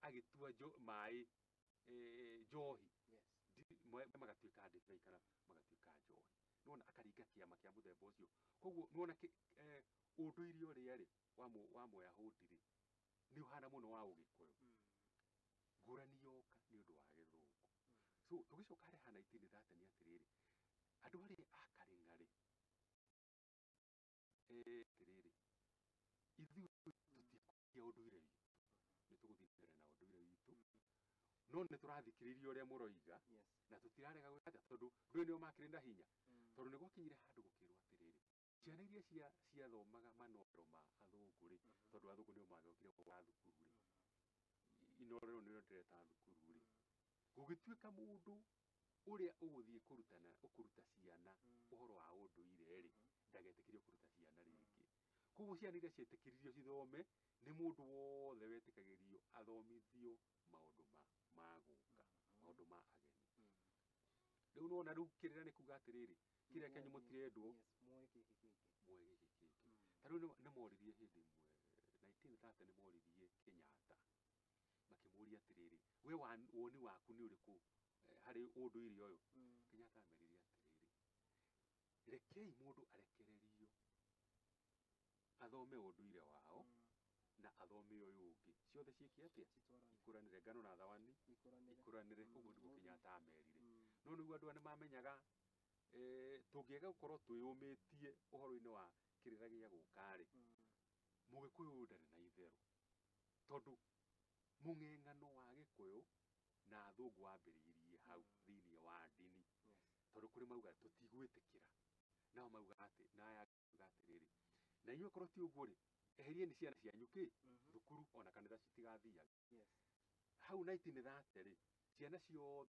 Agĩtua maĩ njohi. Magatuĩka ndibei kana magatuĩka njohi. Nĩwona akaringa kĩama kĩa mũthemba ũcio. Koguo nĩwona ũndũire ũrĩa rĩ wa Mũyahudi rĩ, nĩ ũhana mũno wa Ũgĩkũyũ. Ngũrani yoka nĩ ũndũ wa Gĩthũngũ. So tũgĩcoka harĩa ha 1930 nĩ atĩrĩrĩ, andũ arĩa a Karĩng'a rĩ, atĩrĩrĩ, ithuĩ tũtikũria ũndũire witũ, nĩ tũgũthiĩ mbere na ũndũire witũ, no nĩ tũrathikĩrĩria ũrĩa mũroiga. Na tũtirarega gwĩka atĩa, tondũ ndũĩ nĩo makĩrĩ na hinya. Tondũ nĩ gwakinyire handũ gũkĩrwo atĩrĩrĩ, ciana iria ciathomaga manorero ma athũngũ rĩ, tondũ athũngũ nĩo magĩokire wa thukuru rĩ, inorero nĩo ndĩreta thukuru rĩ, gũgĩtuĩka mũndũ ũrĩa ũgũthiĩ kũrutana, ũkũruta ciana ũhoro wa ũndũire rĩ, ndagetĩkĩrio kũruta ciana rĩngĩ. Koguo ciana iria cietĩkĩririo cithome nĩ mũndũ wothe wetĩkagĩrio athomithio maũndũ ma gũka, maũndũ ma ageni. Rĩu nĩwona rĩu kĩrĩra nĩ kuga atĩrĩrĩ, kĩrĩa kĩanyu mũtirendwo. Yes, muoe gĩkĩ kĩngĩ. Muoe gĩkĩ kĩngĩ. Ta rĩu nĩ moririe hĩndĩ ĩmwe 1930, nĩ moririe Kenyatta, makĩmũria atĩrĩrĩ, we woni waku nĩ ũrĩkũ harĩ ũndũire ũyũ? Kenyatta ameririe atĩrĩrĩ, rekei mũndũ arekererio athome ũndũire wao na athome ũyũ ũngĩ, ciothe ciĩke atĩa? Citwaranĩre. Ikũranĩre, ngano na thawani. Ikũranĩre. Ikũranĩre. Ũguo nĩguo Kenyatta amerire. No nĩguo andũ aya nĩmamenyaga, tũngĩaga gũkorwo twĩyũmĩtie ũhoro-inĩ wa kĩrĩra gĩa gũka rĩ, Mũgĩkũyũ ũyũ ndarĩ na itherũ, tondũ mũng'eng'ano wa Gĩkũyũ na athũngũ wambĩrĩirie hau thĩinĩ wa ndini. Tondũ kũrĩ mauga tũtigwĩtĩkĩra, nao mauga atĩ, na aya mauga atĩrĩrĩ, na inyuĩ korwo ti ũguo rĩ, eherieni ciana cianyu kĩ thukuru, ona kanitha citigathiaga. Hau 1930 rĩ, ciana ciothe